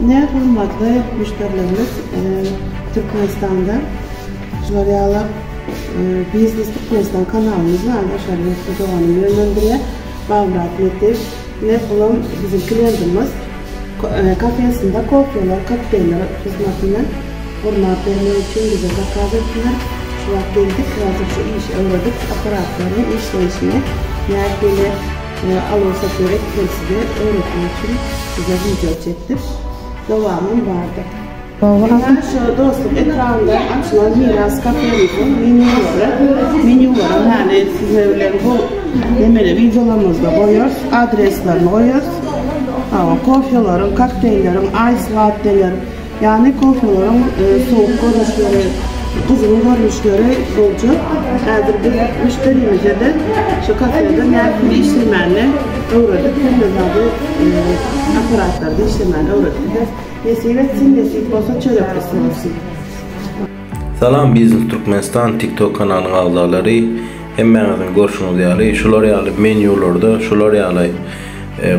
Ne hormatly müşderilerimiz Türkmenistanda şular ýaly Biznes Türkmenistan kanalymyz bar daşary ýurtda doganym ýönlendirýär Bagmyrat Metiş ne bulam biziň kliýentimiz kafesinde kofeler kokteýller hyzmatyny gurnap bermek üçin bize zakaz etdiler şu wagt geldik häzir şu işi öwredip apparatlaryň işleýşini nähili Aluw-satuw etmeli öwretmek üçin size wideo çekdik. Dowamym bardyr. Ynha şu Dostluk etrabynda açylan Miras kafemiziň menýulary. Menýularam ýagny size bilen bu nemede wideolarymyzda goýarys, adreslerini goýarys. Hawa, kofelaryň, kokteýlleriň, ice latteler, Ýagny kofelaryň sowuk görnüşleri, gyzgyn görnüşleri boljak. Häzir biz müşderimize-de şu kafede nähili işlemäni öwredip, hemme zady apparatlarda işlemäni öwredip bileris. Nesip etsin, nesip bolsa çörek ysy bolsun. Salam Biznes Türkmenistan TikTok kanalynyň agzalary hemmäňiziň görşüňiz ýaly şular ýaly menýularda şular ýaly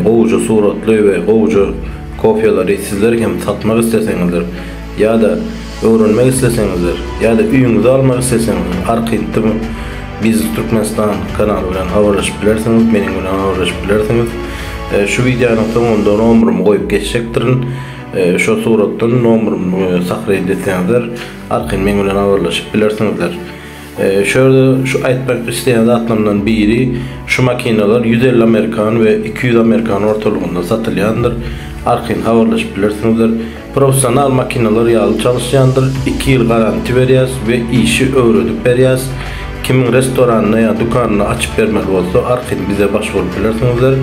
gowuja suratly we gowuja kofýalary sizler hem satmak isleseňizler ýa-da öwrenmek isleseňizler ýa-da öýüňize almak isleseňizler arkaýyn Biznes Türkmenistan kanaly bilen habarlaşyp bilersiňiz meniň bilen habarlaşyp bilersiňiz şu wideonyň soňunda nomerymy goýup geçjekdirin şo suratdan nomerymy sahraýyn etseňizler arkaýyn meň bilen habarlaşyp bilersiňizler. Şu ýerde şu aýtmak isleýän zatlarymdan biri şu makinalar 150 amerikan we 200 amerikan ortalygynda satylýandyr. Arkaýyn habarlaşyp bilersiňizler. Professional makinalar ýaly çalyşýandyr. 2 ýyl garanti berýäs we işi öwredip berýäs. Kimiň restoranyny ýa dükanyny açyp bermeli bolsa arkaýyn bize baş bolup bilersiňizler.